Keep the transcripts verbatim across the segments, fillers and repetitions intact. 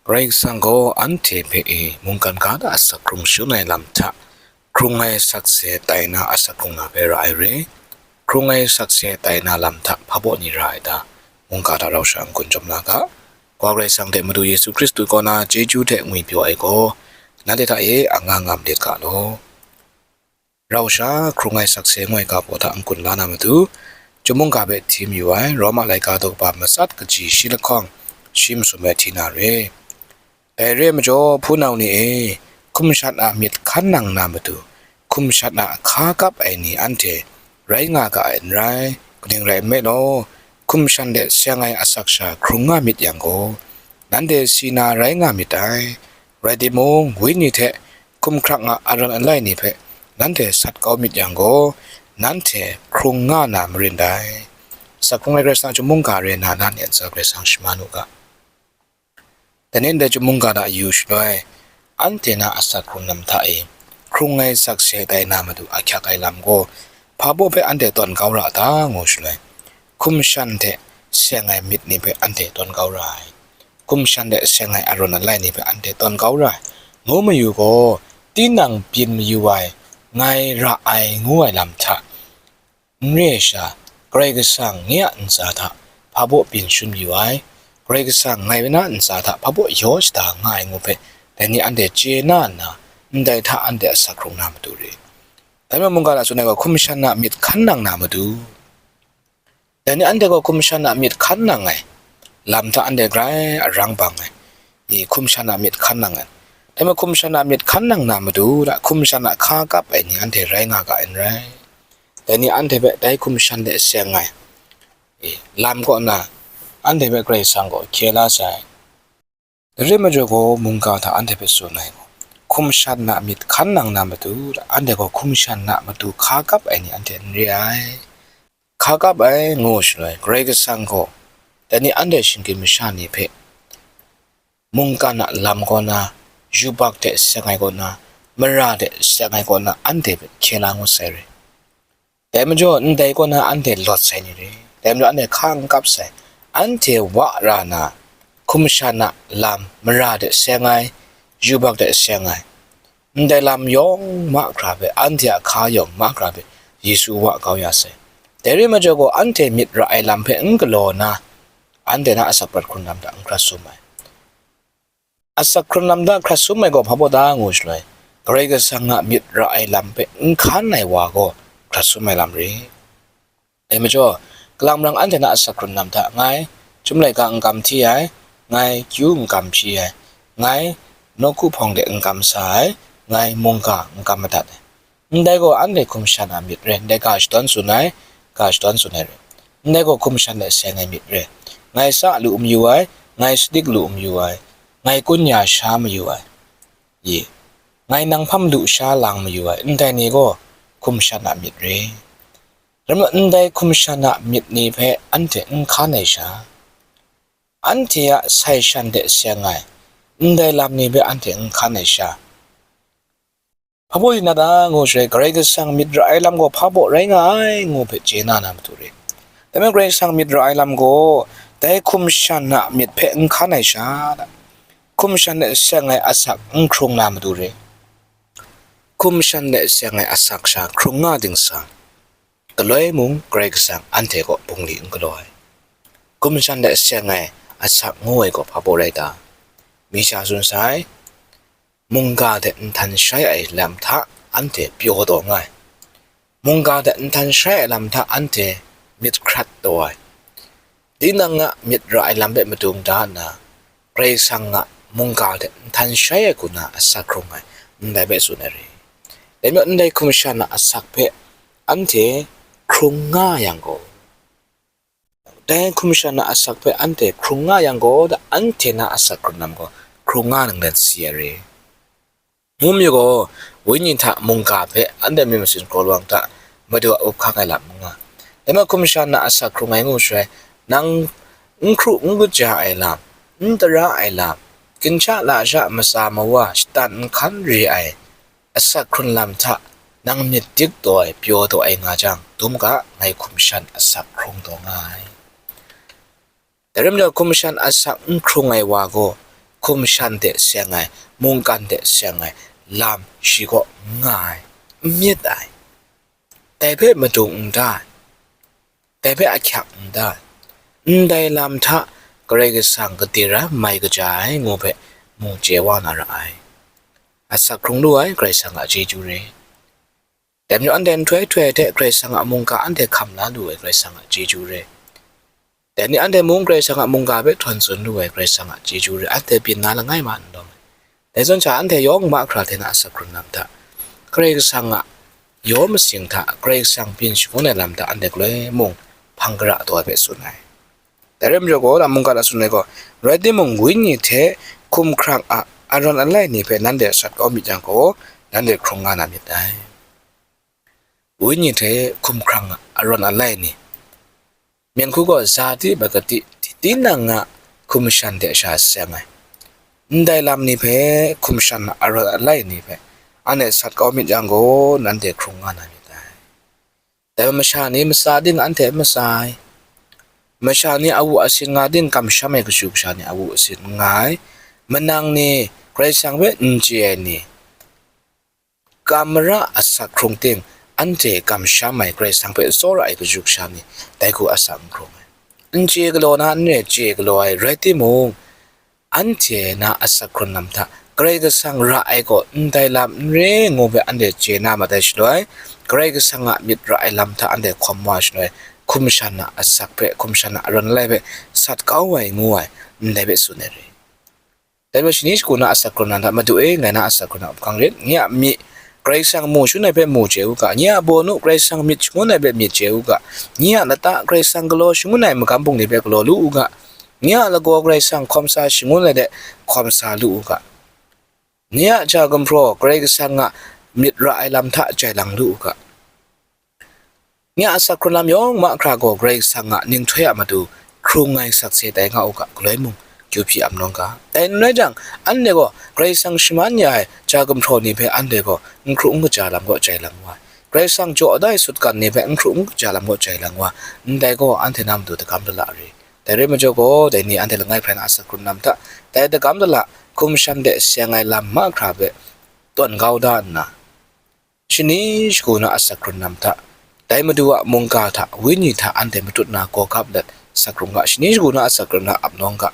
Karai Kasang gaw anhte hpe e mungkan ga da asak hkrung shangun ai lam hta, hkrung ai sakse tai na asak hkrung na hpe ra ai re, hkrung ai sakse tai na lam hta hpa baw ni ra ai ta, mungga hta rau sha n-gun jawm la ga. Kawa Karai Kasang hte Madu Yesu Hkristu kaw na chyeju hte ngwipyaw ai gaw, nanhte hta e anga ngam lit ga law. Rau sha hkrung ai sakse ngu ai ga baw hta n-gun la na matu, chyum mungga hpe hti mayu ai, Roma laika daw kaba matsat kaji shi lahkawng, shi masum ai hti na re. Dai re ai majaw, hpunau ni e, hkum shan a myit hkan nang na matu, hkum shan a hka kap ai ni anhte rai nga ga ai n rai, kaning rai nme law, hkum shan de seng ai asak sha hkrung nga myit yang gaw, nanhte si na rai nga myit ai. Rai timung, wenyi hte hkumhkrang a arawn alai ni hpe nanhte sat kau myit yang gaw, nanhte hkrung nga na marin dai. Asak hkrung ai Karai Kasang a chyum mungga re na, nanhte ntsa Karai Kasang shaman u ga. Dai ni ndai chyum mungga hta yu shaloi, anhte na asak hkrung lam hta e hkrung ai sakse tai na matu ahkyak ai lam gaw, hpa baw hpe anhte tawn kau ra ta, ngu shaloi, hkum shan hte seng ai myit ni hpe anhte tawn kau ra ai, hkum shan hte seng ai arawn alai ni hpe anhte tawn kau ra ai, ngu mayu gaw, tinang byin mayu ai, ngai ra ai, ngu ai lam hta, n re ai sha, Karai Kasang nye a ntsa hta hpa baw byin shangun mayu ai, Karai Kasang ngai na ntsa hta hpa baw yaw shada nga ai ngu hpe, dai ni anhte chye na nna, ndai hta anhte asak hkrung na matu re. Dai majaw mungga hta tsun ai gaw, hkum shan a myit hkan nang na matu, dai ni anhte gaw hkum shan a myit hkan nang ai lam hta anhte grai arang bang ai, i hkum shan a myit hkan nang ai. Dai majaw hkum shan a myit hkan nang na matu, hkum shan a hka kap ai ni anhte rai nga ga ai n rai. Dai ni anhte hpe dai hkum shan de seng ai, i, lam kaw na, anhte hpe Karai Kasang gaw hkye la sai. Dai re majaw gaw, mungga hta anhte hpe tsun ai gaw, hkum shan a myit hkan nang na matu, anhte gaw hkum shan a matu hka kap ai ni anhte n re ai. Hka kap ai, ngu shaloi, Karai Kasang gaw dai ni anhte shinggyim masha ni hpe mungkan a lam kaw na, yubak hte seng ai kaw na, mara hte seng ai kaw na, anhte hpe hkye la ngut sai re. Dai majaw, ndai kaw na anhte lawt sai ni re. Dai majaw, anhte hka n kap sai. Anhte wa ra na, hkum shan a lam, mara hte seng ai, yubak hte seng ai, ndai lam yawng mahkra hpe, anhte a hka yawng mahkra hpe, Yesu wa kau ya sai. Dai re majaw gaw, anhte myit ra ai lam hpe n galaw na, anhte na asak prat hkrun lam hta n hkrat sum ai. Asak hkrun lam hta hkrat sum ai gaw hpa baw ta, ngu shaloi, Karai Kasang a myit ra ai lam hpe n hkan ai wa gaw hkrat sum ai lam re. Dai majaw, kalang marang anhte na asak hkrun lam hta, ngai chyum laika n kam hti ai, ngai kyu n kam hpyi ai, ngai nawku hpawng de n kam sa ai, ngai mungga n kam madat ai. Ndai gaw anhte hkum shan a myit re, ndai ga shadawn tsun ai, ga shadawn tsun ai re. Ndai gaw hkum shan de seng ai myit re. Ngai sa lu mayu ai, ngai sadik lu mayu ai, ngai kun ya sha mayu ai, i, ngai nang hpam lu sha lang mayu ai, ndai ni gaw hkum shan a myit re. Rai nme law, ndai hkum shan a myit ni hpe anhte n hkan ai sha, anhte a sai shan de seng ai, ndai lam ni hpe anhte n hkan ai sha, hpa baw yu na ta, ngu shaloi, Karai Kasang myit ra ai lam gaw hpa baw rai nga ai, ngu hpe chye na na matu re. Dai majaw, Karai Kasang myit ra ai lam gaw, dai hkum shan a myit hpe n hkan ai sha, hkum shan de seng ai asak n hkrung na matu re. Hkum shan de seng ai asak sha hkrung nga ding sa, galoi mung Karai Kasang anhte kaw bungli n galaw ai. Hkum shan de seng ai asak ngu ai gaw hpa baw rai ta? Mi sha tsun sai, mungga hte nhtan shai ai lam hta anhte pyaw taw nga ai. Mungga hte nhtan shai ai lam hta anhte myit hkrat taw ai. Tinang a myit ra ai lam hpe madung da nna, Karai Kasang a mungga hte nhtan shai ai hku na asak hkrung ai, ndai hpe tsun ai re. Dai majaw, ndai hkum shan a asak hpe anhte hkrung nga yang gaw, dai hkum shan a asak hpe anhte hkrung nga yang gaw, da anhte na asak hkrun lam gaw hkrung nga nang let si ai re. Ngu mi gaw, wenyi hta mungga hpe anhte myit masin kraw lawang hta Madu a up hkang ai lam n nga. Dai majaw, hkum shan a asak hkrung ai ngu shaloi, nang n hkru n kaja ai lam, n tara ai lam, ginhka lasha matsa mawa shatan nhkan re ai asak hkrun lam hta nang myit dik taw ai, pyaw taw ai nga jang, dum ga, ngai hkum shan asak hkrung taw nga ai. Dai rai majaw, hkum shan asak n hkrung ai wa gaw, hkum shan de seng ai, mungkan de seng ai lam shi kaw n nga ai, n myit ai. Dai hpe madung n da ai, dai hpe ahkyak n da ai, ndai lam hta Karai Kasang gade ra mai kaja ai ngu hpe mu chye wa na ra ai. Asak hkrung lu ai Karai Kasang a chyeju re. Dai majaw anhte nhtoi htoi hte Karai Kasang a mungga anhte hkam la lu ai Karai Kasang a chyeju re. Dai ni anhte mung Karai Kasang a mungga hpe htawn tsun lu ai Karai Kasang a chyeju re, anhte byin na langai ma n lawm ai. Dai zawn sha anhte yawng mahkra hte na asak hkrung lam hta, Karai Kasang a yaw masing hta, Karai Kasang byin shangun ai lam hta anhte galoi mung hpang gara taw ai hpe tsun ai. Dai rai majaw gaw, na mungga na tsun ai gaw, rai timung, wenyi hte hkumhkrang a arawn alai ni hpe nanhte sat kau myit yang gaw, nanhte hkrung nga na myit dai. Wenyi hte hkumhkrang a arawn alai ni. Myen hku gaw zati magati, tinang a hkum shan de sha seng ai. Ndai lam ni hpe, hkum shan a arawn alai ni hpe, anhte sat kau myit yang gaw, nanhte hkrung nga na myit dai. Dai masha ni matsa ding anhte matsa ai. Masha ni awu asin nga ding kamsham ai kashu kasha ni awu asin n nga ai. Manang ni Karai Kasang hpe n chye ai ni, kamara asak hkrung ting, anhte kamsham ai Karai Kasang hpe tsawra ai kashu kasha ni, dai hku asak n hkrung ai. N chye galaw na n re, chye galaw ai rai timung, anhte na asak hkrung lam hta Karai Kasang ra ai gaw ndai lam n re ngu hpe anhte chye na mat ai shaloi, Karai Kasang a myit ra ai lam hta anhte hkawm wa shaloi, hkum shan a asak hpe, hkum shan a arawn alai hpe sat kau ai ngu ai, ndai hpe tsun ai re. Dai majaw shani shagu na asak hkrung lam hta, Madu e, ngai na asak hkrung lam hkang rit, nye a myi, Karai Kasang mu shangun ai hpe mu chye u ga, nye a baw nu Karai Kasang myit shangun ai hpe myit chye u ga, nye a lata Karai Kasang galaw shangun ai magam bungli hpe galaw lu u ga, nye a lagaw Karai Kasang hkawm sa shangun ai de hkawm sa lu u ga, nye a ja gumhpraw Karai Kasang a myit ra ai lam hta jai lang lu u ga. Nye a asak hkrung lam yawng mahkra gaw Karai Kasang a ninghtoi a matu hkrung ai sakse tai nga u ga, galoi mung kyu hpyi ap nawng ga. Dai n rai jang, anhte gaw Karai Kasang shaman ya ai ja gumhpraw ni hpe anhte gaw n hkru n kaja lam gaw jai lang wa ai. Karai Kasang jaw da ai sutgan ni hpe n hkru n kaja lam gaw jai lang wa ai. Ndai gaw anhte na matu dagam dala re. Dai rai majaw gaw, dai ni anhte langai hprai na asak hkrung lam hta, dai dagam dala hkum shan de seng ai lam mahkra hpe tawn kau da nna, shani shagu na asak hkrung lam hta, dai Madu a mungga hta, wenyi hta anhte matut na gaw gap let, asak hkrung ga, shani shagu na asak hkrung lam ap nawng ga.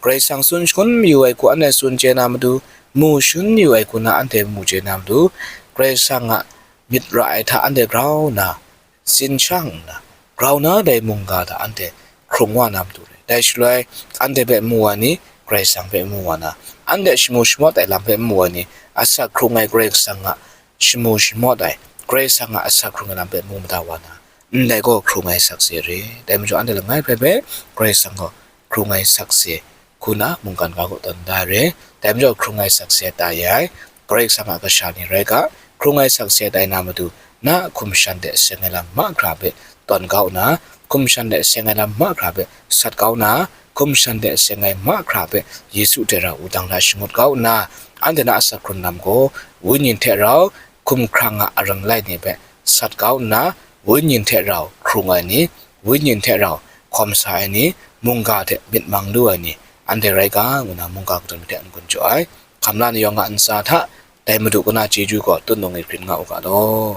Karai Kasang tsun shangun mayu ai hku anhte tsun chye na matu, mu shangun mayu ai hku na anhte mu chye na matu, Karai Kasang a myit ra ai hta anhte grau nna, tsin shang nna, grau na dai mungga hta anhte hkrung wa na matu re. Dai shaloi, anhte hpe mu wa ni, Karai Kasang hpe mu wa na, anhte shamu shamawt ai lam hpe mu wa ni, asak hkrung ai Karai Kasang a shamu shamawt ai, Karai Kasang a asak hkrung ai lam hpe mu mada wa na, ndai gaw hkrung ai sakse re. Dai majaw anhte langai hpe hpe Karai Kasang gaw hkrung ai sakse hku na mungkan ga kaw tawn da re. Dai majaw hkrung ai sakse tai ai, Karai Kasang a kasha ni rai ga, hkrung ai sakse tai na matu, na hkum shan de seng ai lam mahkra hpe tawn kau nna, hkum shan de seng ai lam mahkra hpe sat kau nna, hkum shan de seng ai mahkra hpe Yesu hte rau wudang hta shangut kau nna, anhte na asak hkrung lam gaw, wenyi hte rau hkumhkrang a arawn alai ni hpe sat kau nna, wenyi hte rau hkrung ai ni, wenyi hte rau hkawm sa ai ni, mungga hte myit mang lu ai ni, anhte rai ga, ngu na mungga kadun hte n-gun jaw ai. Hkam la ni yawng a ntsa hta, dai Madu kaw na chyeju gaw tut nung e grin nga u ga law.